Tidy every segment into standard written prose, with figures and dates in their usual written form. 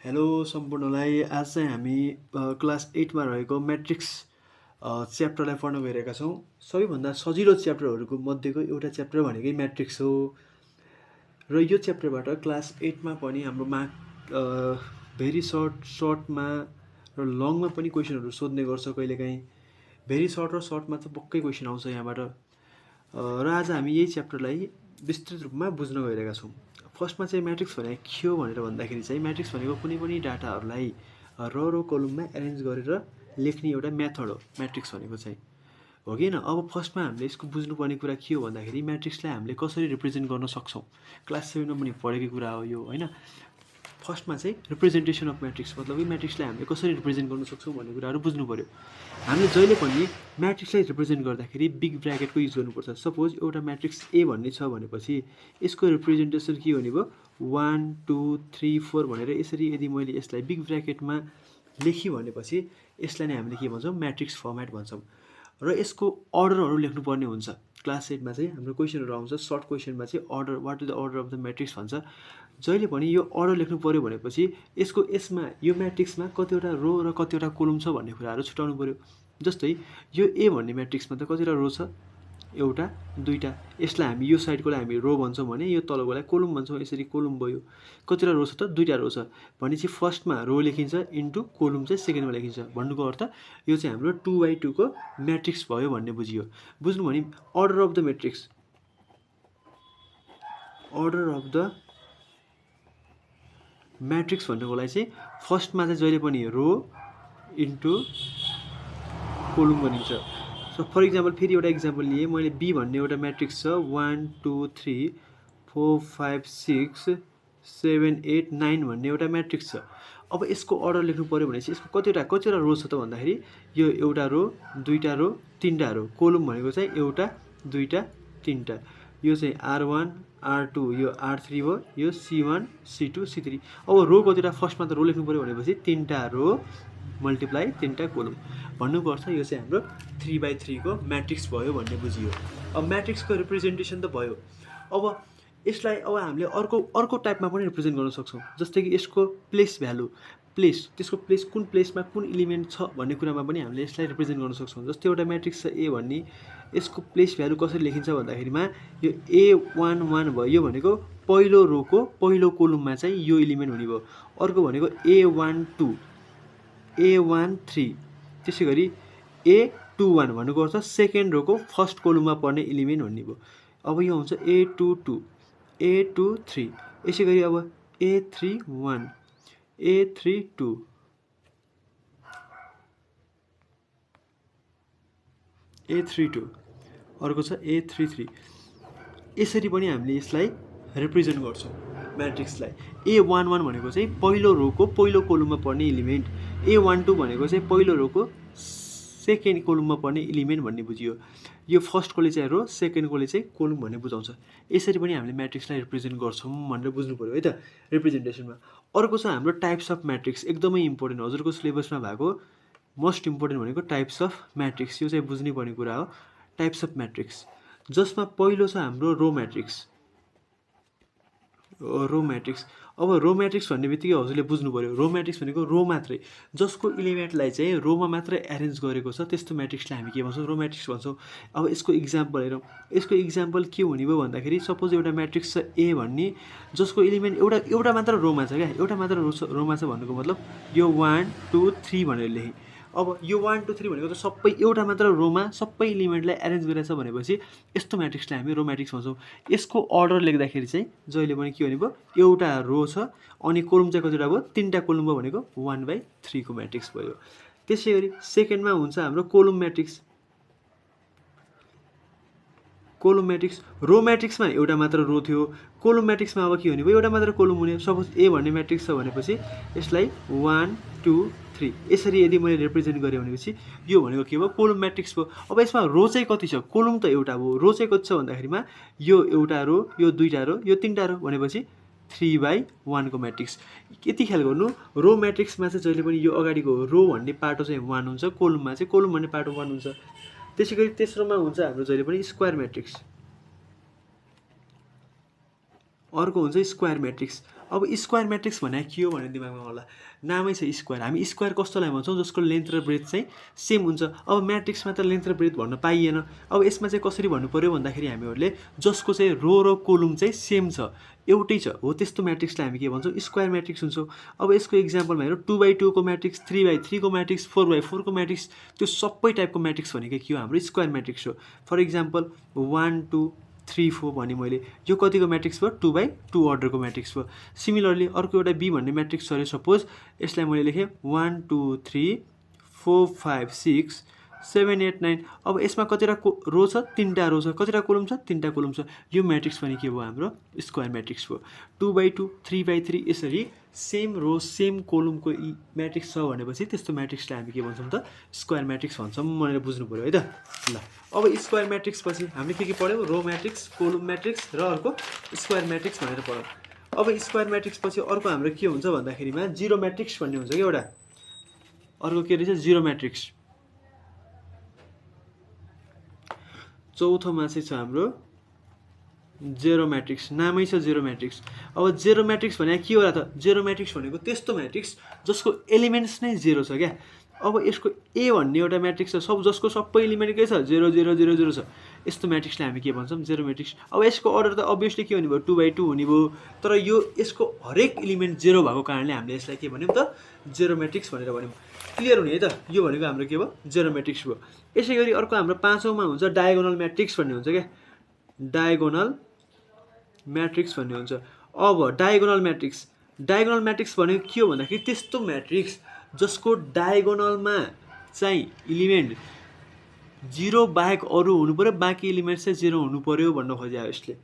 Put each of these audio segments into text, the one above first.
Hello सम्पूर्णलाई आज चाहिँ हामी क्लास 8मा रहेको म्याट्रिक्स च्याप्टरलाई पढ्न गइरहेका छौँ। सबैभन्दा सजिलो च्याप्टरहरूको मध्येको एउटा च्याप्टर भनेकै म्याट्रिक्स हो र यो च्याप्टरबाट क्लास 8मा पनि हाम्रो भेरी सर्टमा र लङमा पनि क्वेसनहरू सोध्ने गर्छ कहिलेकाहीँ। भेरी सर्ट र सर्टमा त पक्कै क्वेसन आउँछ यहाँबाट। र आज हामी यही च्याप्टरलाई विस्तृत रूपमा बुझ्न गइरहेका छौँ। फर्स्टमा चाहिँ म्याट्रिक्स भनेको के हो भनेर भन्दाखेरि चाहिँ म्याट्रिक्स भनेको कुनै पनि डाटाहरूलाई रो कलममा एरेन्ज गरेर लेख्ने एउटा मेथड हो म्याट्रिक्स भनेको चाहिँ, हो कि होइन। अब फर्स्टमा हामीले यसको बुझ्नुपर्ने कुरा के हो भन्दाखेरि म्याट्रिक्सलाई हामीले कसरी रिप्रेजेन्ट गर्न सक्छौँ। क्लास 7मा पनि पढेकै कुरा हो यो, होइन। फर्स्टमा चाहिँ रिप्रेजेन्टेसन अफ म्याट्रिक्स मतलब म्याट्रिक्सलाई हामीले कसरी रिप्रेजेन्ट गर्न सक्छौँ भन्ने कुराहरू बुझ्नु पऱ्यो। हामीले जहिले पनि म्याट्रिक्सलाई रिप्रेजेन्ट गर्दाखेरि बिग ब्र्याकेटको युज गर्नुपर्छ। सपोज एउटा म्याट्रिक्स ए भन्ने छ भनेपछि यसको रिप्रेजेन्टेसन के हुने भयो, 1 2 3 4 भनेर यसरी यदि मैले यसलाई बिग ब्र्याकेटमा लेखेँ भनेपछि यसलाई नै हामीले के भन्छौँ, म्याट्रिक्स फर्मेट भन्छौँ। र यसको अर्डरहरू लेख्नुपर्ने हुन्छ। क्लास 8मा चाहिँ हाम्रो क्वेसनहरू आउँछ, सर्ट क्वेसनमा चाहिँ order, what is the order of the matrix भन्छ। जहिले पनि यो अर्डर लेख्नु पऱ्यो भनेपछि यसमा यो म्याट्रिक्समा कतिवटा रो र कतिवटा कोलम छ भन्ने कुराहरू छुटाउनु पऱ्यो। जस्तै यो ए भन्ने म्याट्रिक्समा त कतिवटा रो छ, एउटा दुईटा। यसलाई हामी यो साइडकोलाई हामी रो भन्छौँ भने यो तलकोलाई कोलम भन्छौँ। यसरी कोलम भयो। कतिवटा रो छ त, दुईटा रो छ भनेपछि फर्स्टमा रो लेखिन्छ इन्टु कोलम चाहिँ सेकेन्डमा लेखिन्छ। भन्नुको अर्थ यो चाहिँ हाम्रो 2x2 को म्याट्रिक्स भयो भन्ने बुझियो। बुझ्नु भने order of the matrix, order of the matrix भन्नुकोलाई चाहिँ फर्स्टमा चाहिँ जहिले पनि रो इन्टु कोलम बनिन्छ। सो फर इक्जाम्पल फेरि एउटा इक्जाम्पल लिएँ मैले, बी भन्ने एउटा म्याट्रिक्स छ, 1 2 3 4 5 6 7 8 9 भन्ने एउटा म्याट्रिक्स छ। अब यसको अर्डर लेख्नु पऱ्यो भनेपछि यसको कतिवटा रो छ त भन्दाखेरि यो एउटा रो, दुईटा रो, तिनवटा रो। कोलम भनेको चाहिँ एउटा दुईटा तिनवटा। यो चाहिँ R1 R2, यो R3 भयो, यो C1 C2 C3। अब रो कतिवटा, फर्स्टमा त रो लेख्नु पऱ्यो भनेपछि तिनवटा रो मल्टिप्लाई तिनवटा कोलम। भन्नुको अर्थ यो चाहिँ हाम्रो 3x3 को म्याट्रिक्स भयो भन्ने बुझियो। अब म्याट्रिक्सको रिप्रेजेन्टेसन त भयो। अब यसलाई अब हामीले अर्को टाइपमा पनि रिप्रेजेन्ट गर्न सक्छौँ। जस्तै कि यसको प्लेस भ्यालु, त्यसको प्लेस कुन प्लेसमा कुन इलिमेन्ट छ भन्ने कुरामा पनि हामीले यसलाई रिप्रेजेन्ट गर्न सक्छौँ। जस्तै एउटा म्याट्रिक्स छ ए भन्ने, यसको प्लेस भ्यालु कसरी लेखिन्छ भन्दाखेरिमा यो A11 भयो, यो भनेको पहिलो रोको पहिलो कोलममा चाहिँ यो इलिमेन्ट हुने भयो। अर्को भनेको A12 A13, त्यसै गरी A21 भन्नुको अर्थ सेकेन्ड रोको फर्स्ट कोलममा पर्ने इलिमेन्ट हुने भयो। अब यो हुन्छ A22 A23, यसै गरी अब A31 A32 A32, अर्को छ A33। यसरी पनि हामीले यसलाई रिप्रेजेन्ट गर्छौँ म्याट्रिक्सलाई। A11 भनेको चाहिँ पहिलो रोको पहिलो कोलममा पर्ने इलिमेन्ट, A12 भनेको चाहिँ पहिलो रोको सेकेन्ड कोलममा पर्ने इलिमेन्ट भन्ने बुझियो। यो फर्स्टकोले चाहिँ रो, सेकेन्डकोले चाहिँ कोलम भन्ने बुझाउँछ। यसरी पनि हामीले म्याट्रिक्सलाई रिप्रेजेन्ट गर्छौँ भनेर बुझ्नु पऱ्यो है त रिप्रेजेन्टेसनमा। अर्को छ हाम्रो टाइप्स अफ म्याट्रिक्स, एकदमै इम्पोर्टेन्ट, हजुरको सिलेबसमा भएको मोस्ट इम्पोर्टेन्ट भनेको टाइप्स अफ म्याट्रिक्स। यो चाहिँ बुझ्नै पर्ने कुरा हो। टाइप्स अफ म्याट्रिक्स, जसमा पहिलो छ हाम्रो रो म्याट्रिक्स। अब रो म्याट्रिक्स भन्ने बित्तिकै हजुरले बुझ्नु पऱ्यो, रो म्याट्रिक्स भनेको रो मात्रै, जसको इलिमेन्टलाई चाहिँ रोमा मात्रै एरेन्ज गरेको छ त्यस्तो म्याट्रिक्सलाई हामी के भन्छौँ, रो म्याट्रिक्स भन्छौँ। अब यसको इक्जाम्पल हेरौँ। यसको इक्जाम्पल के हुने भयो भन्दाखेरि सपोज एउटा म्याट्रिक्स छ ए भन्ने, जसको इलिमेन्ट एउटा मात्र रोमा छ क्या, एउटा मात्र रोमा छ भन्नुको मतलब यो 1 2 3 भनेर लेखेँ। अब यो 1 2 3 भनेको त सबै एउटा मात्र रोमा सबै इलिमेन्टलाई एरेन्ज गरेछ भनेपछि यस्तो म्याट्रिक्सलाई हामी रो म्याट्रिक्स भन्छौँ। यसको अर्डर लेख्दाखेरि चाहिँ जहिले पनि के हुने भयो, एउटा रो छ अनि कोलम चाहिँ कतिवटा भयो, तिनवटा कोलम भयो भनेको 1/3 को म्याट्रिक्स भयो। त्यसै गरी सेकेन्डमा हुन्छ हाम्रो कोलम म्याट्रिक्स। कोलम म्याट्रिक्स, रो म्याट्रिक्समा एउटा मात्र रो थियो, कोलम म्याट्रिक्समा अब के हुने भयो, एउटा मात्र कोलम हुने। सपोज ए भन्ने म्याट्रिक्स छ भनेपछि यसलाई 1 2 3 यसरी यदि मैले रिप्रेजेन्ट गरेँ भनेपछि यो भनेको के भयो, कोलम म्याट्रिक्स भयो। अब यसमा रो चाहिँ कति छ, कोलम त एउटा भयो, रो चाहिँ कति छ भन्दाखेरिमा यो एउटा रो, यो दुईवटा रो, यो तिनवटा रो भनेपछि 3/1 को म्याट्रिक्स। यति ख्याल गर्नु, रो म्याट्रिक्समा चाहिँ जहिले पनि यो अगाडिको रो भन्ने पाटो चाहिँ 1 हुन्छ, कोलममा चाहिँ कोलम भन्ने पाटो 1 हुन्छ। त्यसै गरी तेस्रोमा हुन्छ हाम्रो जहिले पनि स्क्वायर म्याट्रिक्स। अर्को हुन्छ स्क्वायर म्याट्रिक्स। अब स्क्वायर म्याट्रिक्स भने के हो भने दिमागमा होला, नामै छ स्क्वायर। हामी स्क्वायर कस्तोलाई भन्छौँ, जसको लेन्थ र ब्रेथ चाहिँ सेम हुन्छ। अब म्याट्रिक्समा त लेन्थ र ब्रेथ भन्न पाइएन। अब यसमा चाहिँ कसरी भन्नु पऱ्यो भन्दाखेरि हामीहरूले जसको चाहिँ रो र कोलम चाहिँ सेम छ, एउटै छ, हो त्यस्तो म्याट्रिक्सलाई हामी के भन्छौँ, स्क्वायर म्याट्रिक्स भन्छौँ। अब यसको इक्जाम्पलमा हेरौँ, 2x2 को म्याट्रिक्स, 3x3 को म्याट्रिक्स, 4x4 को म्याट्रिक्स, त्यो सबै टाइपको म्याट्रिक्स भनेको के हो, हाम्रो स्क्वायर म्याट्रिक्स हो। फर इक्जाम्पल 1 2 3 4 भने मैले, यो कतिको म्याट्रिक्स भयो, 2x2 अर्डरको म्याट्रिक्स भयो। सिमिलरली अर्को एउटा बी भन्ने म्याट्रिक्स छ अरे सपोज, यसलाई मैले लेखेँ 1 2 3 4 5 6 7 8 9। अब यसमा कतिवटा रो छ, 3टा रो छ, कतिवटा कोलम छ, 3टा कोलम छ। यो म्याट्रिक्स पनि के भयो, हाम्रो स्क्वायर म्याट्रिक्स भयो। 2x2 3x3 यसरी सेम रो सेम कोलमको म्याट्रिक्स छ भनेपछि त्यस्तो म्याट्रिक्सलाई हामी के भन्छौँ त, स्क्वायर म्याट्रिक्स भन्छौँ भनेर बुझ्नु पऱ्यो है त। ल अब स्क्वायर म्याट्रिक्स पछि हामीले के पढ्यौँ, रो म्याट्रिक्स, कोलम म्याट्रिक्स र अर्को स्क्वायर म्याट्रिक्स भनेर पढ्यौँ। अब स्क्वायर म्याट्रिक्स पछि अर्को हाम्रो के हुन्छ भन्दाखेरिमा जिरो म्याट्रिक्स भन्ने हुन्छ कि एउटा, अर्को के रहेछ, जिरो म्याट्रिक्स। चौथोमा चाहिँ छ हाम्रो जेरो म्याट्रिक्स, नामै छ जेरो म्याट्रिक्स। अब जेरो म्याट्रिक्स भने के होला त, जेरो म्याट्रिक्स भनेको त्यस्तो म्याट्रिक्स जसको एलिमेन्ट्स नै जेरो छ क्या। अब यसको ए भन्ने एउटा म्याट्रिक्स छ, जसको सबै एलिमेन्ट के छ, 0 0 0 0 छ, यस्तो म्याट्रिक्सलाई हामी के भन्छौँ, जेरो म्याट्रिक्स। अब यसको अर्डर त अभियसली के हुने भयो, 2x2 हुने भयो, तर यो यसको हरेक एलिमेन्ट जेरो भएको कारणले हामीले यसलाई के भन्यौँ त, जेरो म्याट्रिक्स भनेर भन्यौँ। क्लियर हुने है त, यो भनेको हाम्रो के भयो, जेरो म्याट्रिक्स भयो। यसै गरी अर्को हाम्रो 5औँमा हुन्छ डायगोनल म्याट्रिक्स भन्ने हुन्छ क्या, डायगोनल म्याट्रिक्स भन्ने हुन्छ। अब डायगोनल म्याट्रिक्स भनेको के हो भन्दाखेरि त्यस्तो म्याट्रिक्स जसको डायगोनलमा चाहिँ इलिमेन्ट 0 बाहेक अरू हुनु पऱ्यो, बाँकी एलिमेन्ट चाहिँ 0 हुनु पऱ्यो भन्न खोज्यो। यसले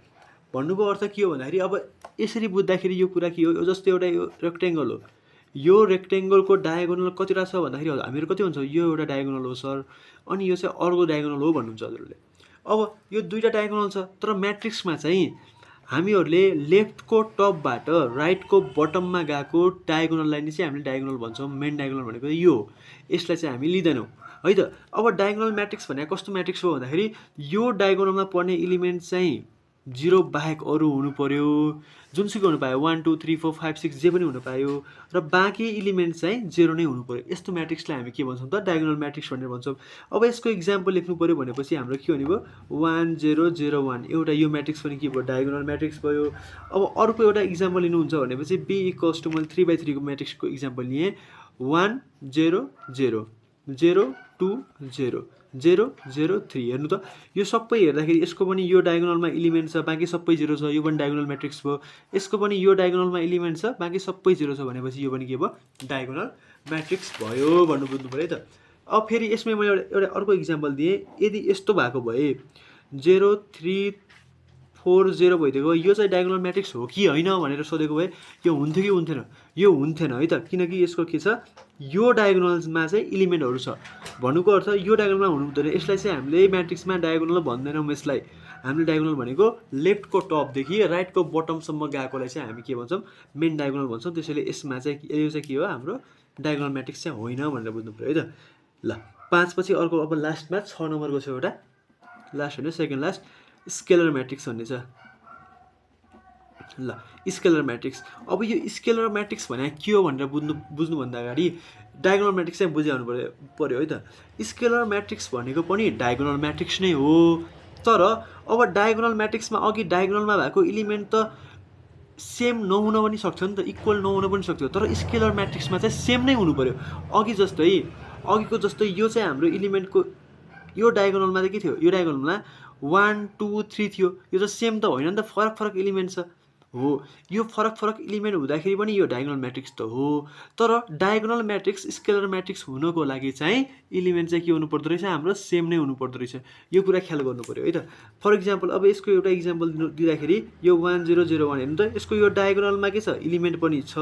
भन्नुको अर्थ के हो भन्दाखेरि, अब यसरी बुझ्दाखेरि यो कुरा के हो, जस्तो एउटा यो रेक्टेङ्गल हो, यो रेक्टेङ्गलको डायगोनल कतिवटा छ भन्दाखेरि हामीहरू कति भन्छ, यो एउटा डायगोनल हो सर, अनि यो चाहिँ अर्को डायगोनल हो भन्नुहुन्छ हजुरहरूले। अब यो दुईवटा डायगोनल छ, तर म्याट्रिक्समा चाहिँ हामीहरूले लेफ्टको टपबाट राइटको बटममा गएको डायगोनललाई नै चाहिँ हामीले डायगोनल भन्छौँ। मेन डायगोनल भनेको यो हो, यसलाई चाहिँ हामी लिँदैनौँ है त। अब डायगोनल म्याट्रिक्स भने कस्तो म्याट्रिक्स हो भन्दाखेरि, यो डायगोनलमा पर्ने एलिमेन्ट चाहिँ 0 बाहेक अरू हुनु पऱ्यो, जुनसुकै हुनु पायो, 1 2 3 4 5 6 जे पनि हुनु पायो, र बाँकी एलिमेन्ट चाहिँ 0 नै हुनु पऱ्यो। यस्तो म्याट्रिक्सलाई हामी के भन्छौँ त, डायगोनल म्याट्रिक्स भनेर भन्छौँ। अब यसको इक्जाम्पल लेख्नु पऱ्यो भनेपछि हाम्रो के हुने भयो, 1 0 0 1, एउटा यो म्याट्रिक्स पनि के भयो, डायगोनल म्याट्रिक्स भयो। अब अर्को एउटा इक्जाम्पल लिनुहुन्छ भनेपछि बी इक्वल्स टु, मैले 3x3 को म्याट्रिक्सको इक्जाम्पल लिएँ, 1 0 0 0 2 0 0 0 3। हेर्नु त, यो सबै हेर्दाखेरि यसको पनि यो डायगोनलमा एलिमेन्ट छ, बाँकी सबै 0 छ, यो पनि डायगोनल म्याट्रिक्स भयो। यसको पनि यो डायगोनलमा एलिमेन्ट छ, बाँकी सबै 0 छ भनेपछि यो पनि के भयो, डायगोनल म्याट्रिक्स भयो भन्नु बुझ्नु पऱ्यो है त। अब फेरि यसमै मैले एउटा अर्को इक्जाम्पल दिएँ, यदि यस्तो भएको भए 0 3 4 0 भइदिएको, यो चाहिँ डायगोनल म्याट्रिक्स हो कि होइन भनेर सोधेको भए यो हुन्थ्यो कि हुन्थेन, यो हुन्थेन है त, किनकि यसको के छ, यो डायगोनलमा चाहिँ एलिमेन्टहरू छ भन्नुको अर्थ यो डायगोनलमा हुनु हुँदैन। यसलाई चाहिँ हामीले म्याट्रिक्समा डायगोनल भन्दैनौँ, यसलाई हामीले डायगोनल भनेको लेफ्टको टपदेखि राइटको बटमसम्म गएकोलाई चाहिँ हामी के भन्छौँ, मेन डायगोनल भन्छौँ। त्यसैले यसमा चाहिँ यो चाहिँ के हो, हाम्रो डायगोनल म्याट्रिक्स चाहिँ होइन भनेर बुझ्नु पऱ्यो है त। ल 5 पछि अर्को, अब लास्टमा 6 नम्बरको छ एउटा, लास्ट होइन सेकेन्ड लास्ट, स्केलर म्याट्रिक्स भन्ने छ। ल स्केलर म्याट्रिक्स, अब यो स्केलर म्याट्रिक्स भने के हो भनेर बुझ्नुभन्दा अगाडि डायगोनल म्याट्रिक्स चाहिँ बुझिहाल्नु पऱ्यो है त। स्केलर म्याट्रिक्स भनेको पनि डायगोनल म्याट्रिक्स नै हो, तर अब डायगोनल म्याट्रिक्समा अघि डायगोनलमा भएको एलिमेन्ट त सेम नहुन पनि सक्छ नि त, इक्वल नहुन पनि सक्छ, तर स्केलर म्याट्रिक्समा चाहिँ सेम नै हुनु पऱ्यो। अघिको जस्तै यो चाहिँ हाम्रो एलिमेन्टको यो डायगोनलमा चाहिँ के थियो, यो डायगोनलमा 1 2 3 थियो, यो त सेम त होइन नि त, फरक एलिमेन्ट छ हो। यो फरक एलिमेन्ट हुँदाखेरि पनि यो डायगोनल म्याट्रिक्स त हो, तर डायगोनल म्याट्रिक्स स्केलर म्याट्रिक्स हुनको लागि चाहिँ एलिमेन्ट चाहिँ के हुनु पर्दो रहेछ, हाम्रो सेम नै हुनु पर्दो रहेछ। यो कुरा ख्याल गर्नु पऱ्यो है त। फर इक्जाम्पल, अब यसको एउटा इक्जाम्पल दिँदाखेरि यो 1 0 0 1, हेर्नु त, यसको यो डायगोनलमा के छ, एलिमेन्ट पनि छ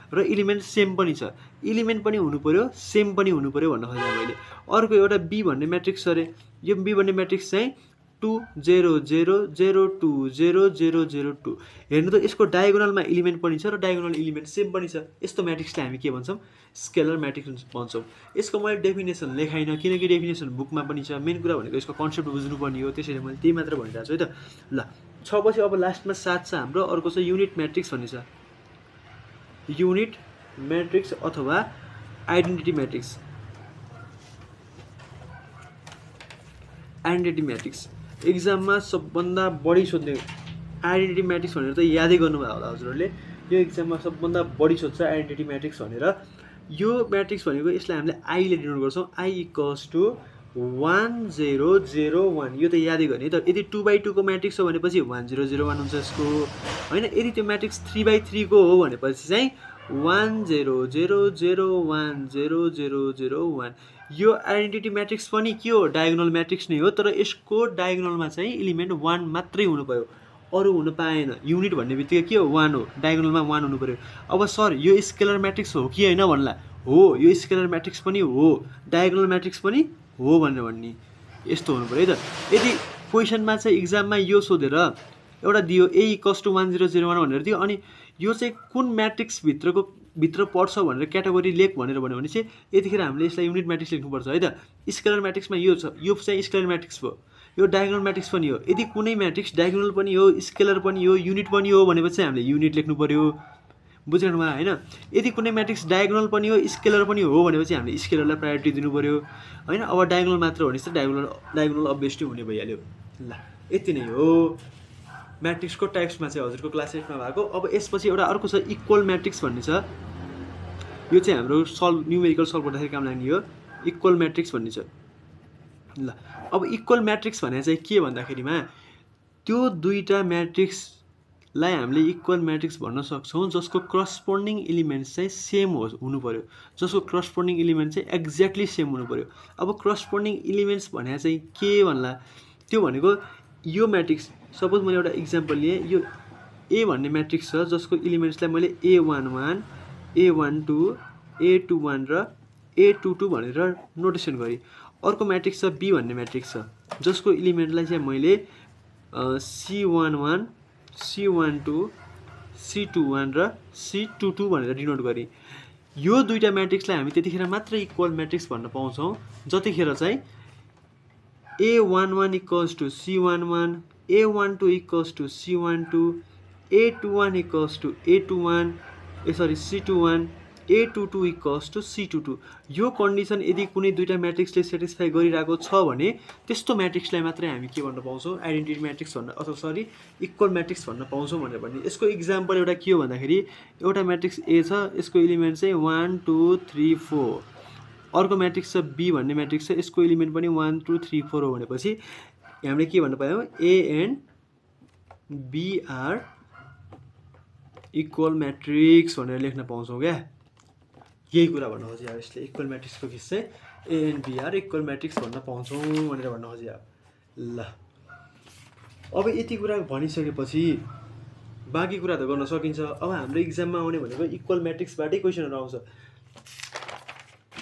र एलिमेन्ट सेम पनि छ, एलिमेन्ट पनि हुनु पऱ्यो, सेम पनि हुनु पऱ्यो भन्न खोजेँ मैले। अर्को एउटा बी भन्ने म्याट्रिक्स अरे, यो बी भन्ने म्याट्रिक्स चाहिँ 2 0 0 0 2 0 0 0 2। हेर्नु त, यसको डायगोनलमा एलिमेन्ट पनि छ र डायगोनल एलिमेन्ट सेम पनि छ। यस्तो म्याट्रिक्सलाई हामी के भन्छौँ, स्केलर म्याट्रिक्स भन्छौँ। यसको मैले डेफिनेसन लेखाइनँ, किनकि डेफिनेसन बुकमा पनि छ। मेन कुरा भनेको यसको कन्सेप्ट बुझ्नुपर्ने हो, त्यसैले मैले त्यही मात्र भनिरहेको छु है त। ल 6 पछि अब लास्टमा 7 छ हाम्रो, अर्को छ युनिट म्याट्रिक्स भन्ने छ। युनिट म्याट्रिक्स अथवा आइडेन्टिटी म्याट्रिक्स। आइडेन्टिटी म्याट्रिक्स एक्जाममा सबभन्दा बढी सोध्ने आइडेन्टिटी म्याट्रिक्स भनेर त यादै गर्नुभयो होला हजुरहरूले। यो एक्जाममा सबभन्दा बढी सोध्छ आइडेन्टिटी म्याट्रिक्स भनेर। यो म्याट्रिक्स भनेको यसलाई हामीले आईले डिनोट गर्छौँ, आई इक्वल्स टु 1 0 0 1। यो त यादै गर्ने त। यदि 2/2 को म्याट्रिक्स हो भनेपछि 1 0 0 1 हुन्छ यसको होइन। यदि त्यो म्याट्रिक्स 3/3 को हो भनेपछि चाहिँ 1 0 0 0 1 0 0 0 1। यो आइडेन्टिटी म्याट्रिक्स पनि के हो, डायगोनल म्याट्रिक्स नै हो, तर यसको डायगोनलमा चाहिँ इलिमेन्ट 1 मात्रै हुनु पर्यो, अरू हुन पाएन। युनिट भन्ने बित्तिकै के हो, 1 हो, डायगोनलमा 1 हुनु पर्यो। अब सर यो स्केलर म्याट्रिक्स हो कि होइन भन्ला, हो यो स्केलर म्याट्रिक्स पनि हो, डायगोनल म्याट्रिक्स पनि हो भनेर भन्ने, यस्तो हुनु पर्यो है त। यदि क्वेसनमा चाहिँ इक्जाममा यो सोधेर एउटा दियो ए इक्वल्स टु 1 0 0 1 भनेर दियो, अनि यो चाहिँ कुन म्याट्रिक्स भित्र पर्छ भनेर क्याटेगोरी लेख भनेर भन्यो भने चाहिँ यतिखेर हामीले यसलाई युनिट म्याट्रिक्स लेख्नुपर्छ है त। स्केलर म्याट्रिक्समा यो छ, यो चाहिँ स्केलर म्याट्रिक्स भयो, यो डायगोनल म्याट्रिक्स पनि हो। यदि कुनै म्याट्रिक्स डायगोनल पनि हो, स्केलर पनि हो, युनिट पनि हो भनेपछि चाहिँ हामीले युनिट लेख्नु पर्यो, बुझ्नु भयो होइन। यदि कुनै म्याट्रिक्स डायगोनल पनि हो, स्केलर पनि हो भनेपछि हामीले स्केलरलाई प्रायोरिटी दिनु पर्यो होइन। अब डायगोनल मात्र हो भने चाहिँ डायगोनल अभियसली हुने भइहाल्यो। ल यति नै हो म्याट्रिक्सको टाइप्समा चाहिँ हजुरको क्लास 8मा भएको। अब यसपछि एउटा अर्को छ इक्वल म्याट्रिक्स भन्ने छ। यो चाहिँ हाम्रो न्युमेरिकल सल्भ गर्दाखेरि काम लाग्ने हो, इक्वल म्याट्रिक्स भन्ने छ। ल अब इक्वल म्याट्रिक्स भने चाहिँ के भन्दाखेरिमा त्यो दुईटा म्याट्रिक्सलाई हामीले इक्वल म्याट्रिक्स भन्न सक्छौँ जसको करस्पोन्डिङ इलिमेन्ट्स चाहिँ सेम हुनु पर्यो, जसको करस्पोन्डिङ इलिमेन्ट चाहिँ एक्ज्याक्टली सेम हुनु पर्यो। अब करस्पोन्डिङ इलिमेन्ट्स भने चाहिँ के भन्ला, त्यो भनेको यो म्याट्रिक्स, सपोज मैले एउटा इक्जाम्पल लिएँ, यो ए भन्ने म्याट्रिक्स छ जसको इलिमेन्ट्सलाई मैले A11 A12 A21 र A22 भनेर नोटेसन गरेँ। अर्को म्याट्रिक्स छ बी भन्ने म्याट्रिक्स छ जसको इलिमेन्टलाई चाहिँ मैले C11 C12 C21 र C22 भनेर डिनोट गरेँ। यो दुईटा म्याट्रिक्सलाई हामी त्यतिखेर मात्र इक्वल म्याट्रिक्स भन्न पाउँछौँ जतिखेर चाहिँ A11 equals to C11, A12 equals to C12, A21 equals to A21 C21, A22 equals to C22। यो कन्डिसन यदि कुनै दुईटा म्याट्रिक्सले सेटिस्फाई गरिरहेको छ भने त्यस्तो म्याट्रिक्सलाई मात्रै हामी के भन्न पाउँछौँ, आइडेन्टिटी म्याट्रिक्स भन्न, अथवा इक्वल म्याट्रिक्स भन्न पाउँछौँ भनेर भन्ने। यसको इक्जाम्पल एउटा के हो भन्दाखेरि एउटा म्याट्रिक्स ए छ, यसको इलिमेन्ट चाहिँ 1 2 3 4। अर्को म्याट्रिक्स छ बी भन्ने म्याट्रिक्स छ, यसको इलिमेन्ट पनि 1 2 3 4 हो भनेपछि हामीले के भन्न पायौँ, A and B are equal matrix भनेर लेख्न पाउँछौँ क्या। यही कुरा भन्न खोजेँ अब यसले, इक्वल म्याट्रिक्सको केस चाहिँ A and B are equal matrix भन्न पाउँछौँ भनेर भन्न खोजेँ अब। ल अब यति कुरा भनिसकेपछि बाँकी कुरा त गर्न सकिन्छ। अब हाम्रो इक्जाममा आउने भनेको इक्वल म्याट्रिक्सबाटै क्वेसनहरू आउँछ।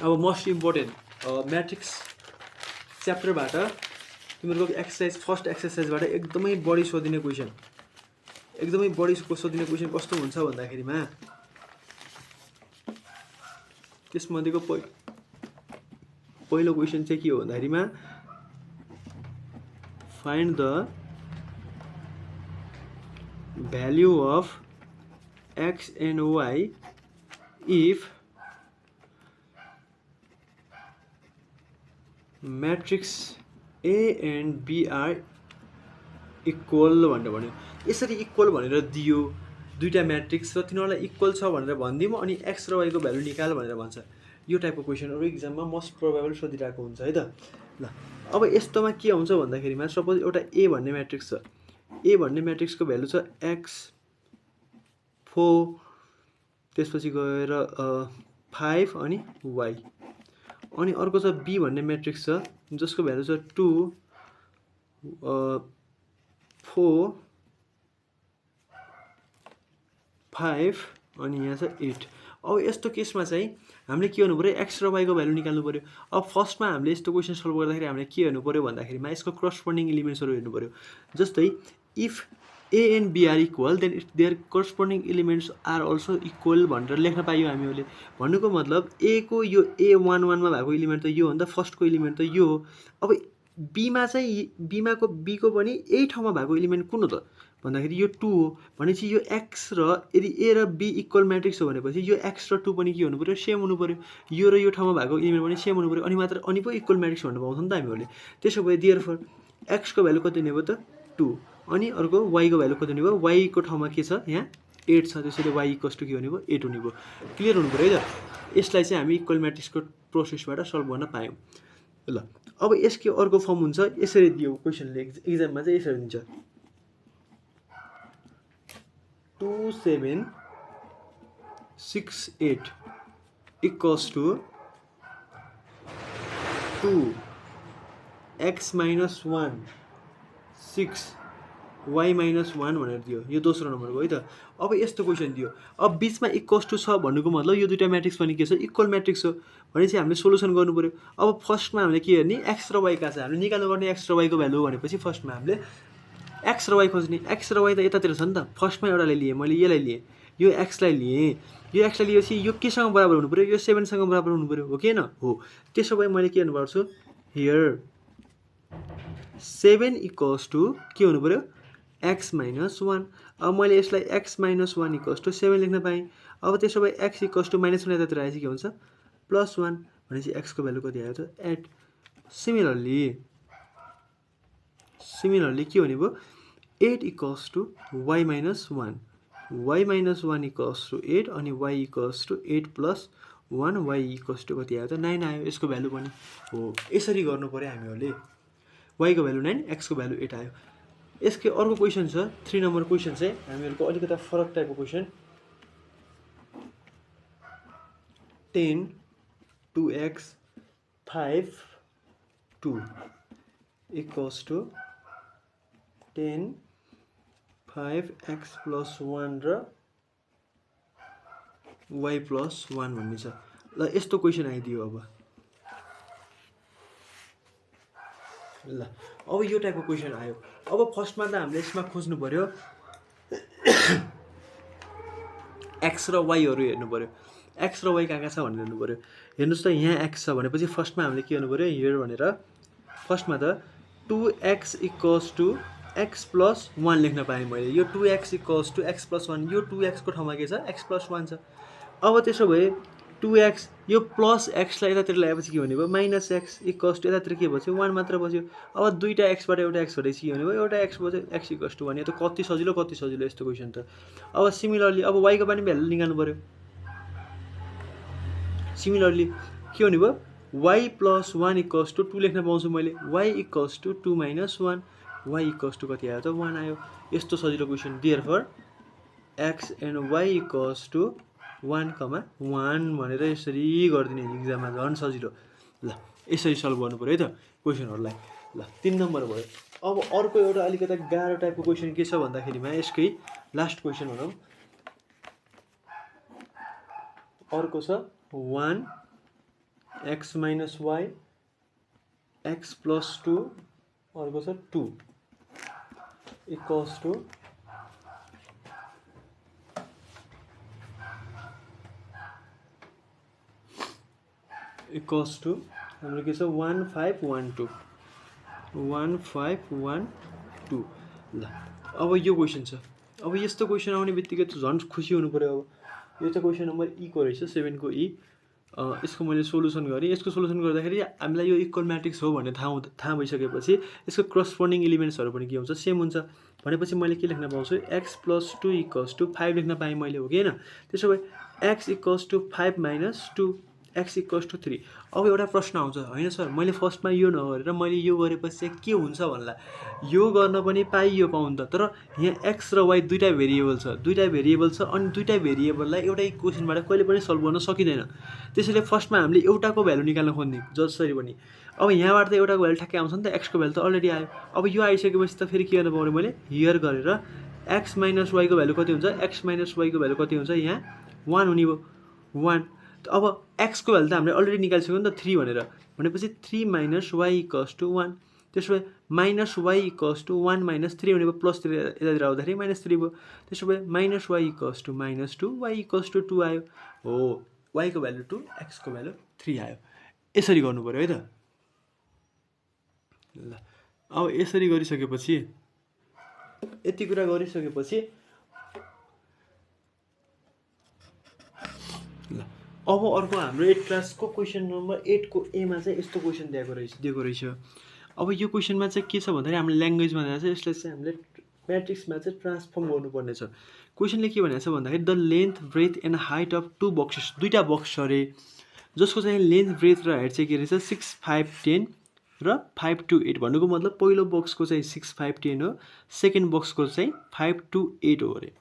अब मोस्ट इम्पोर्टेन्ट म्याट्रिक्स च्याप्टरबाट तिमीहरूको एक्सर्साइज, फर्स्ट एक्सर्साइजबाट एकदमै बढी सोधिने क्वेसन, एकदमै बढी सोधिने क्वेसन कस्तो हुन्छ भन्दाखेरिमा त्यसमध्येको पहिलो क्वेसन चाहिँ के हो भन्दाखेरिमा find the value of X and Y if matrix A and B are equal भनेर भन्यो। यसरी इक्वल भनेर दियो दुईटा म्याट्रिक्स र तिनीहरूलाई इक्वल छ भनेर भनिदिउँ, अनि एक्स र वाईको भ्यालु निकाल भनेर भन्छ। यो टाइपको क्वेसनहरू इक्जाममा मोस्ट प्रोबेबल सोधिरहेको हुन्छ है त। ल अब यस्तोमा के हुन्छ भन्दाखेरिमा सपोज एउटा ए भन्ने म्याट्रिक्स छ, ए भन्ने म्याट्रिक्सको भ्यालु छ एक्स 4, त्यसपछि गएर 5 अनि वाई। अनि अर्को छ बी भन्ने म्याट्रिक्स छ जसको भ्यालु छ 2 4 5 अनि यहाँ छ 8। अब यस्तो केसमा चाहिँ हामीले के गर्नु पर्यो, एक्स र वाईको भ्यालु निकाल्नु पर्यो। अब फर्स्टमा हामीले यस्तो क्वेसन सल्भ गर्दाखेरि हामीले के हेर्नु पर्यो भन्दाखेरिमा यसको करस्पोन्डिङ इलिमेन्ट्सहरू हेर्नु पर्यो। जस्तै if A and B are equal then their corresponding elements are also equal भनेर लेख्न पाइयो हामीले। भन्नुको मतलब ए को यो A11 मा भएको इलिमेन्ट त यो हो नि त, फर्स्टको इलिमेन्ट त यो हो। अब बीमा चाहिँ बीको पनि यही ठाउँमा भएको इलिमेन्ट कुन हो त भन्दाखेरि यो 2 हो भनेपछि यो x र यदि a र b इक्वल म्याट्रिक्स हो भनेपछि यो x र 2 पनि के हुनु पर्यो सेम हुनु पर्यो यो र यो ठाउँमा भएको इलिमेन्ट पनि सेम हुनु पर्यो अनि मात्र अनि पो इक्वल म्याट्रिक्स भन्नु पाउँछ नि त हामीहरूले त्यसो भए देयरफोर x को भ्यालु कति हुने भयो त 2 अनि अर्को y को भ्यालु कति हुने भयो y को ठाउँमा के छ यहाँ 8 छ त्यसैले y इक्वल्स टु के हुने भयो 8 हुने भयो क्लियर हुनु पर्यो है त यसलाई चाहिँ हामी इक्वल म्याट्रिक्सको प्रोसेसबाट सल्भ गर्न पायौँ ल अब यसको अर्को फर्म हुन्छ यसरी दियो क्वेसनले एक्जाममा चाहिँ यसरी दिन्छ 2 7 6 8 equals to 2 x minus 1 6 y minus 1 भनेर दियो यो दोस्रो नम्बरको है त अब यस्तो क्वेसन दियो अब बीचमा इक्वल्स टु छ भन्नुको मतलब यो दुईटा म्याट्रिक्स पनि के छ इक्वल म्याट्रिक्स हो भनेपछि हामीले सोलुसन गर्नु पर्यो अब फर्स्टमा हामीले के गर्ने x र y का छ हामीले निकाल्नु पर्ने x र y को भ्यालु भनेपछि फर्स्टमा हामीले x र y खोज्ने x र y त यतातिर छ नि त फर्स्टमा एउटाले लिए मैले यसलाई लिए यो x लाई लिए यो x लाई लिएपछि यो केसँग बराबर हुनु पर्यो यो 7 सँग बराबर हुनु पर्यो हो कि हैन हो त्यसो भए मैले के गर्नु पर्छ हियर 7 इक्वल्स टु के हुनु पर्यो x minus 1 अब मैले यसलाई x minus 1 इक्वल्स टु 7 लेख्न पाएँ अब त्यसो भए x इक्वल्स टु -1 यतातिर आएछ के हुन्छ +1 भनेपछि x को भ्यालु कति आयो त 8 सिमिलरली के हुने भयो 8 equals to y minus 1 y minus 1 equals to 8 अनि y equals to 8 + 1 y equals to कति आयो त 9 आयो यसको भ्यालु पनि हो यसरी गर्नु पर्यो हामीहरूले y को भ्यालु 9 x को भ्यालु 8 आयो यसको अर्को क्वेसन छ 3 नम्बर क्वेसन चाहिँ हामीहरुको अलिकता फरक टाइपको question 10 2x 5 2 equals to 10 5x + 1 र y + 1 भन्ने छ ल यस्तो क्वेसन आइदियो अब ल अब यो टाइपको क्वेसन आयो अब फर्स्टमा त हामीले यसमा खोज्नु पर्यो x र y हरु हेर्नु पर्यो x र y कहाँ छ भनेर हेर्नु पर्यो हेर्नुस् त यहाँ x छ भनेपछि फर्स्टमा हामीले के गर्नु पर्यो हियर भनेर फर्स्टमा त 2x इक्वल्स टु x + 1 लेख्न पाएँ मैले यो 2x इक्वल्स टु x + 1 यो 2x को ठाउँमा के छ x + 1 छ अब त्यसो भए 2x यो प्लस x लाई यतातिर ल्याएपछि के हुने भयो -x इक्वल्स टु यतातिर के बस्यो 1 मात्र बस्यो अब दुईटा x बाट एउटा x हटेपछि के हुने भयो एउटा x बस्यो x इक्वल्स टु 1 यो त कति सजिलो यस्तो क्वेसन त अब सिमिलरली अब y को पनि भ्यालु निकाल्नु पर्यो सिमिलरली के हुने भयो y + 1 इक्वल्स टु 2 लेख्न पाउँछु मैले y equals to 2 - 1 y equals to कति आयो त 1 आयो यस्तो सजिलो question therefore x and y equals to 1, 1 भनेर यसरी गर्दिने एक्जाममा झन् सजिलो ल यसरी सल्भ गर्नु पर्यो है त क्वेसनहरुलाई ल 3 नम्बर भयो अब अर्को एउटा अलिकता गाह्रो टाइपको क्वेसन के छ भन्दाखेरिमा यसकै लास्ट क्वेसन भनौं अर्को छ 1 x - y x + 2 अर्को छ 2 इक्वल्स टु इक्वल्स टु हाम्रो के छ 1 5 1 2 1 5 1 2 ल अब यो क्वेसन छ अब यस्तो क्वेसन आउने बित्तिकै त झन् खुसी हुनु पर्यो अब यो चाहिँ क्वेसन नम्बर ई को रहेछ 7 को ई यसको मैले सोलुसन गरेँ यसको सोलुसन गर्दाखेरि हामीलाई यो इक्वल म्याट्रिक्स हो भन्ने थाहा भइसकेपछि यसको करस्पोन्डिङ एलिमेन्ट्सहरु पनि के हुन्छ सेम हुन्छ भनेपछि मैले के लेख्न पाउँछु x + 2 इक्वल्स टु 5 लेख्न पाएँ मैले हो कि हैन त्यसो भए x equals to 5 - 2 x equals to 3 अब एउटा प्रश्न आउँछ हैन सर मैले फर्स्टमा यो नगरेर मैले यो गरेपछि चाहिँ के हुन्छ भन्ला यो गर्न पनि पाइयो पाउन त तर यहाँ x र y दुईटा भेरिएबल छ अनि दुईटा भेरिएबललाई एउटा इक्वेसनबाट कहिले पनि सल्भ गर्न सकिदैन त्यसैले फर्स्टमा हामीले एउटाको भ्यालु निकाल्न खोज्ने जसरी पनि अब यहाँबाट त एउटाको भ्यालु ठ्याक्कै आउँछ नि त x को भ्यालु त अलरेडी आयो अब यो आइसकेपछि त फेरि के गर्न पर्यो मैले हियर गरेर x - y को भ्यालु कति हुन्छ x - y को भ्यालु कति हुन्छ यहाँ 1 हुने भयो 1 अब x को भ्यालु त हामीले अलरेडी निकालिसक्यो नि त 3 भनेपछि 3 - y इक्वल्स टु 1 त्यसो भए -y इक्वल्स टु 1 - 3 हुने भयो प्लस 3 यतातिर आउँदाखेरि -3 भयो त्यसो भए -y equals to -2 y equals to 2 आयो हो y को भ्यालु 2 x को भ्यालु 3 आयो यसरी गर्नु पर्यो है त ल अब यसरी गरिसकेपछि यति कुरा गरिसकेपछि ल अब अर्को हाम्रो 8 क्लासको क्वेसन नम्बर 8 को ए मा चाहिँ यस्तो क्वेसन दिएको रहेछ। अब यो क्वेसनमा चाहिँ के छ भन्दाखेरि हाम्रो ल्याङ्ग्वेजमा दिएको छ, यसलाई चाहिँ हामीले म्याट्रिक्समा चाहिँ ट्रान्सफर्म गर्नुपर्ने छ। क्वेसनले के भनेको छ भन्दाखेरि the length breadth and white of 2 boxes, दुईटा बक्स छ अरे, जसको चाहिँ लेन्थ ब्रेथ र हाइट चाहिँ के रहेछ 6 5 10 र 5 to 8। भन्नुको मतलब पहिलो बक्सको चाहिँ 6 5 10 हो, सेकेन्ड बक्सको चाहिँ 5 to 8 हो अरे।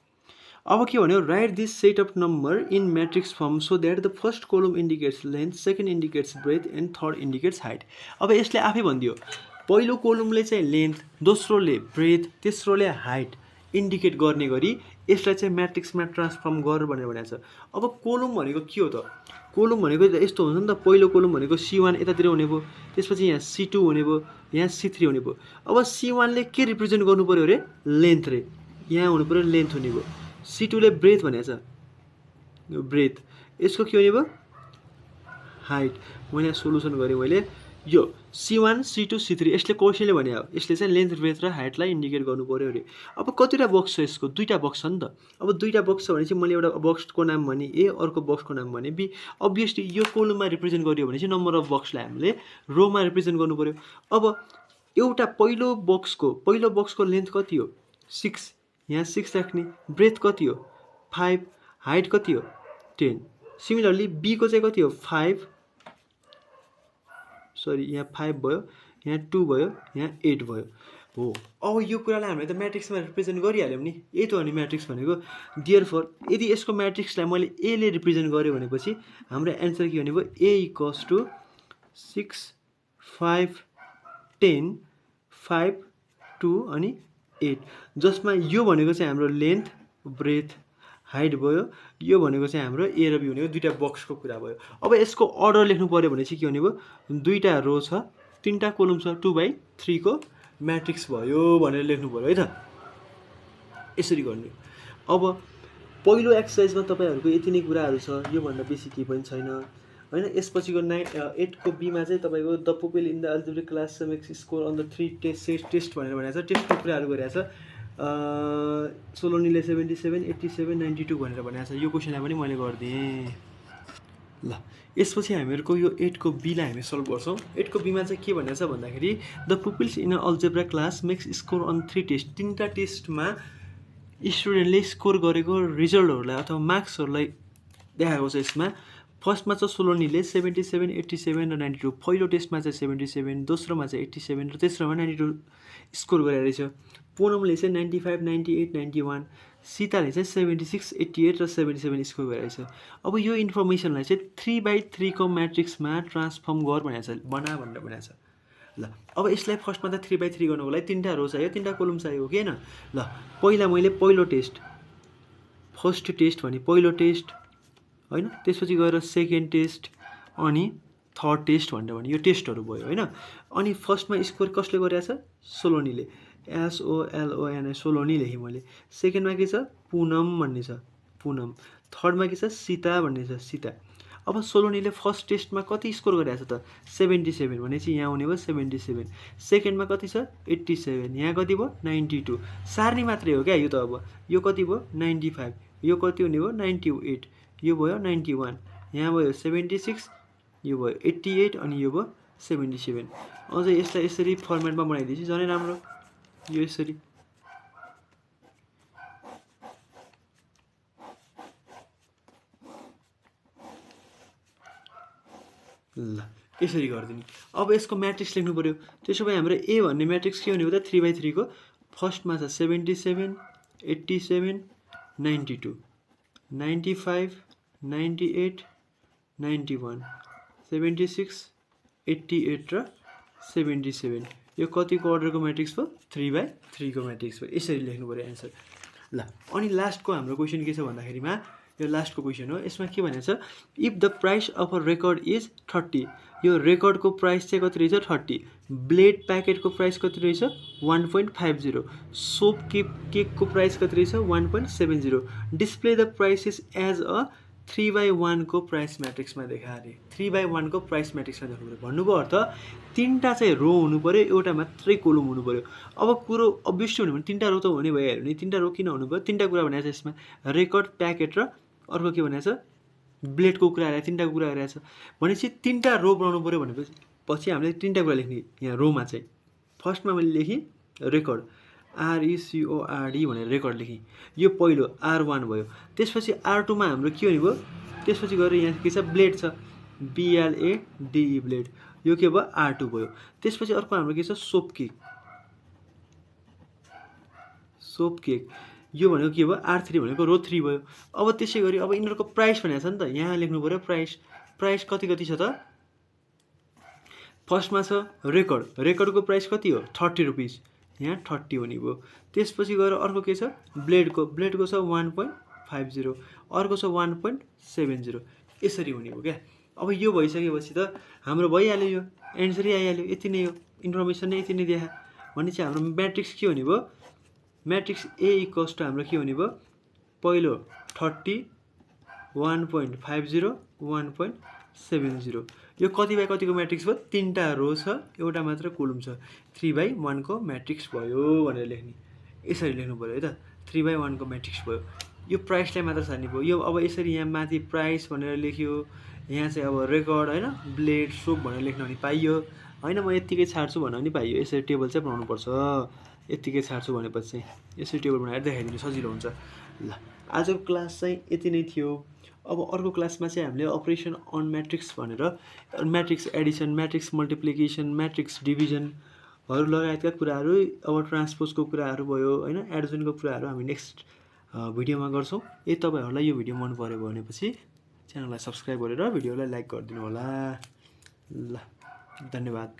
अब के भन्यो, write this set of number in matrix form so that the first column indicates length, second indicates breadth and third indicates height. अब यसले आफै भनिदियो, पहिलो कोलमले चाहिँ लेन्थ, दोस्रोले ब्रेथ, तेस्रोले हाइट इन्डिकेट गर्ने गरी यसलाई चाहिँ म्याट्रिक्समा ट्रान्सफर्म गर भनेर भनेको छ। अब कोलम भनेको के हो त, कोलम भनेको यस्तो हुन्छ नि त, पहिलो कोलम भनेको C1 यतातिर हुने भयो, त्यसपछि यहाँ C2 हुने भयो, यहाँ C3 हुने भयो। अब C1 ले के रिप्रेजेन्ट गर्नु पर्यो अरे, लेन्थ रे, यहाँ हुनु पर्यो लेन्थ हुने भयो। C2 ले ब्रेथ भनेको छ, ब्रेथ, यसको के हुने भयो, हाइट। मैले यहाँ सोलुसन गरेँ, मैले यो C1 C2 C3 यसले क्वेसनले भने हो, यसले चाहिँ लेन्थ ब्रेथ र हाइटलाई इन्डिकेट गर्नु पर्यो अरे। अब कतिवटा बक्स छ यसको, दुईटा बक्स छ नि त। अब दुईटा बक्स छ भने चाहिँ मैले एउटा बक्सको नाम भने ए, अर्को बक्सको नाम भने बी। अभियसली यो कोलममा रिप्रेजेन्ट गरियो भने चाहिँ नम्बर अफ बक्सलाई हामीले रोमा रिप्रेजेन्ट गर्नु पर्यो। अब एउटा पहिलो बक्सको लेन्थ कति हो 6, यहाँ 6 राख्ने, ब्रेथ कति हो 5, हाइट कति हो 10। सिमिलरली बी को चाहिँ कति हो 5, सरी यहाँ 5 भयो, यहाँ 2 भयो, यहाँ 8 भयो हो। अब यो कुरालाई हामीले त म्याट्रिक्समा रिप्रेजेन्ट गरिहाल्यौँ नि, यही त हो नि म्याट्रिक्स भनेको। देयरफोर यदि यसको म्याट्रिक्सलाई मैले ए ले रिप्रेजेन्ट गरेँ भनेपछि हाम्रो एन्सर के हुने भयो, ए इक्वल्स टु 6 5 10 5 2 अनि 8, जसमा यो भनेको चाहिँ हाम्रो लेन्थ ब्रेथ हाइट भयो, यो भनेको चाहिँ हाम्रो ए र बी भनेको दुईटा बक्सको कुरा भयो। अब यसको अर्डर लेख्नु पर्यो भने चाहिँ के हुने भयो, दुईटा रो छ, तीनटा कोलम छ, 2/3 को म्याट्रिक्स भयो भनेर लेख्नु पर्यो है त, यसरी गर्ने। अब पहिलो एक्सर्साइजमा तपाईँहरूको यति नै कुराहरू छ, योभन्दा बेसी केही पनि छैन हैन। यसपछिको 8 को बी मा चाहिँ तपाईँको the pupil in the algebraic class makes score on the 3 test भनेर भनेको छ, टेस्टको कुराहरू गरिरहेको छ। सोलोनीले 77 87 92 भनेर भनेको छ। यो क्वेसनलाई पनि मैले गरिदिएँ ल। यसपछि हामीहरूको यो 8 को बी लाई हामी सल्भ गर्छौँ। 8 को बी मा चाहिँ के भनेको छ भन्दाखेरि the pupils in a algebra class makes score on 3 test, तीनटा टेस्टमा स्टुडेन्टले स्कोर गरेको रिजल्टहरूलाई अथवा मार्क्सहरूलाई देखाएको छ। यसमा फर्स्टमा चाहिँ सोलोनीले 77 87 र 92, पहिलो टेस्टमा चाहिँ 77, दोस्रोमा चाहिँ 87 र तेस्रोमा 92 स्कोर गरेर रहेछ। पूनमले चाहिँ 95 98 91, सीताले चाहिँ 76 88 र 77 स्कोर गरेर रहेछ। अब यो इन्फर्मेसनलाई चाहिँ 3/3 को म्याट्रिक्समा ट्रान्सफर्म गर भनेको छ, बना भनेर भनेको छ ल। अब यसलाई फर्स्टमा त 3/3 गर्नुको लागि तीनटा रो चाहियो, तीनटा कोलम चाहियो कि हैन ल। पहिला मैले पहिलो टेस्ट, फर्स्ट टेस्ट भने पहिलो टेस्ट हैन, त्यसपछि गएर सेकेन्ड टेस्ट अनि थर्ड टेस्ट भनेर भने यो टेस्टहरू भयो हैन। अनि फर्स्टमा स्कोर कसले गरेछ, सोलोनीले, SOLONI सोलोनी लेखेँ मैले। सेकेन्डमा के छ, पुनम भन्ने छ, पुनम। थर्डमा के छ, सीता भन्ने छ, सीता। अब सोलोनीले फर्स्ट टेस्टमा कति स्कोर गरेछ त 77 भनेपछि यहाँ हुने भयो 77। सेकेन्डमा कति छ 87, यहाँ कति भयो 92, सार्ने मात्रै हो क्या यो त। अब यो कति भयो 95, यो कति हुने भयो 98, यो भयो 91, यहाँ भयो 76, यो भयो 88 अनि यो भयो 77। अझ यसलाई यसरी फर्मेटमा बनाइदिएपछि झनै राम्रो, यो यसरी ल, यसरी गरिदिनु। अब यसको म्याट्रिक्स लेख्नु पर्यो। त्यसो भए हाम्रो ए भन्ने म्याट्रिक्स के हुने हो त 3/3 को। फर्स्टमा छ 77 87 92 95 98 91 76 88 र 77। यो कतिको अर्डरको म्याट्रिक्स भयो 3/3 को म्याट्रिक्स भयो। यसरी लेख्नु पर्यो एन्सर ल। अनि लास्टको हाम्रो क्वेसन के छ भन्दाखेरिमा यो लास्टको क्वेसन हो। यसमा के भनेको छ, if the price of a record is 30, यो रेकर्डको प्राइस चाहिँ कति रहेछ 30, ब्लेड प्याकेटको प्राइस कति रहेछ 1.50, सोप केकको प्राइस कति रहेछ 1.70, display the prices as a 3/1 को प्राइस म्याट्रिक्समा देखाएँ। 3/1 को प्राइस म्याट्रिक्समा देखाउनु पऱ्यो। भन्नुको अर्थ 3टा चाहिँ रो हुनु पऱ्यो, एउटा मात्रै कोलम हुनु पऱ्यो। अब कुरो अभियसली हुनु भने 3टा रो त हुने भइहाल्यो नि। 3टा रो किन हुनु पऱ्यो? 3टा कुरा भनेको छ यसमा, रेकर्ड, प्याकेट र अर्को के भनेको छ, ब्लेडको कुरा गरेर 3टाको कुरा गरेको छ। भनेपछि 3टा रो बनाउनु पऱ्यो भनेपछि हामीले 3टा कुरा लेख्ने यहाँ रोमा चाहिँ। फर्स्टमा मैले लेखेँ रेकर्ड, RECORD भनेर रेकर्ड लेखेँ। यो पहिलो R1 भयो। त्यसपछि R2 मा हाम्रो के हुने भयो? त्यसपछि गएर यहाँ के छ, ब्लेड छ, BLADE ब्लेड। यो के भयो? R2 भयो। त्यसपछि अर्को हाम्रो के छ, सोप केक। यो भनेको के भयो? R3 भनेको रो 3 भयो। अब त्यसै गरी अब यिनीहरूको प्राइस भनेको छ नि त, यहाँ लेख्नु पऱ्यो प्राइस कति छ त? फर्स्टमा छ रेकर्डको प्राइस कति हो? 30 रुपिस। यहाँ 30 हुने भयो। त्यसपछि गएर अर्को के छ? ब्लेडको छ 1.50, अर्को छ 1.70। यसरी हुने हो क्या। अब यो भइसकेपछि त हाम्रो भइहाल्यो, यो एन्सरै आइहाल्यो। यति नै हो, इन्फर्मेसन नै यति नै देखा भने चाहिँ हाम्रो म्याट्रिक्स के हुने भयो? म्याट्रिक्स A इक्वल्स टु हाम्रो के हुने भयो? पहिलो 30, 1.50, 1.70। यो कति बाई कतिको म्याट्रिक्स भयो? 3टा रो छ, एउटा मात्र कोलम छ। 3/1 को म्याट्रिक्स भयो भनेर लेख्ने। यसरी लेख्नु पऱ्यो है त। 3/1 को म्याट्रिक्स भयो। यो प्राइसलाई मात्र छान्ने भयो। यो अब यसरी यहाँ माथि प्राइस भनेर लेख्यो, यहाँ चाहिँ अब रेकर्ड होइन, ब्लेड, सोप भनेर लेख्न पनि पाइयो होइन। म यत्तिकै छाड्छु भन्न पनि पाइयो। यसरी टेबल चाहिँ बनाउनुपर्छ। यत्तिकै छाड्छु भनेपछि चाहिँ यसरी टेबल बनाएर देखाइदिनु सजिलो हुन्छ। ल, आजको क्लास चाहिँ यति नै थियो। अब अर्को क्लासमा चाहिँ हामीले अपरेसन अन म्याट्रिक्स भनेर matrix addition, matrix multiplication, matrix डिभिजनहरू लगायतका कुराहरू, अब ट्रान्सपोजको कुराहरू भयो होइन, एडिसनको कुराहरू हामी नेक्स्ट भिडियोमा गर्छौँ। यदि तपाईँहरूलाई यो भिडियो मन पऱ्यो भनेपछि च्यानललाई सब्सक्राइब गरेर भिडियोलाई लाइक गरिदिनु होला। ल, धन्यवाद।